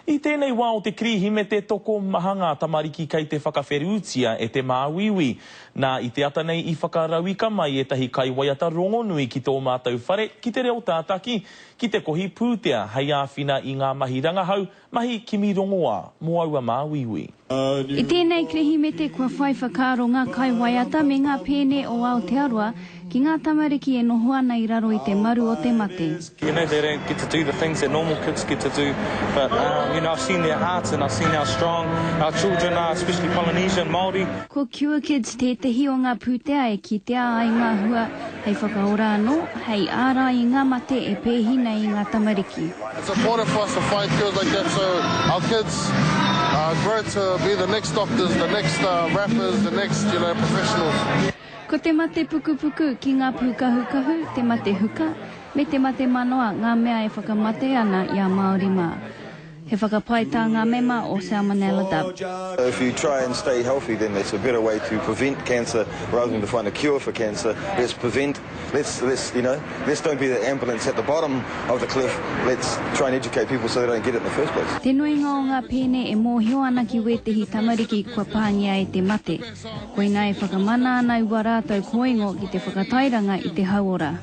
I tēnei wā o te Kirihimete tokomaha ngā tamariki kei te whakawherūtia e te māuiui. Nā, i te ata nei i whakarauika mai ētahi kaiwaiata rongonui ki tō mātou whare ki te reo tātaki, ki te kohi pūtea hei āwhina i ngā mahi rangahau, mahi kimi rongoā mō aua māuiui. I tēnei Kirihimete kua whai whakaaro ngā kaiwaiata me ngā pēne o Aotearoa ki ngā tamariki e noho ana i raro i te maru o te mate. You know they don't get to do the things that normal kids get to do but you know I've seen their hearts and I've seen how strong our children are especially Polynesian Māori. Ko Cure Kids tētehi o ngā pūtea e kitea ai ngā hua hei whakaora anō, hei ārai i ngā mate e pēhi nei i ngā tamariki. It's important for us to find cures like that so our kids grow to be the next doctors, the next rappers, the next, you know, professionals. Ko te mate pukupuku ki ngā pūkahukahu, te mate huka, me te mate manoa ngā mea e whakamate ana i a Māori mā. He whakapae tā ngā mema o Salmonella Dub. If you try and stay healthy then it's a better way to prevent cancer rather than to find a cure for cancer. Let's prevent, let's, let's, you know, let's don't be the ambulance at the bottom of the cliff, let's try and educate people so they don't get it in the first place. Te nuinga o ngā pēne e mōhio ana ki wētehi tamariki kua pāngia e te mate. Koinā e whakamana ana i wā rātou kōingo ki te whakatairanga i te hauora.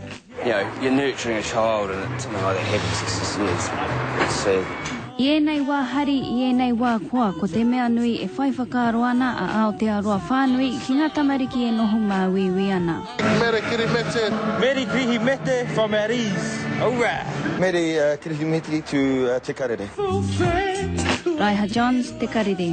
You know, you're nurturing a child and something like that happens, it's just, yeah, it's, it's sad. I ēnei wā hari, i ēnei wā koa, ko te mea nui e whai whakaaro ana a Aotearoa whānui ki ngā tamariki e noho māuiui ana. Mere Kirimete. Mere Kirihimete from at ease, alright. Mere Kirihimete to Te Karere. Raiha Johns, Te Karere.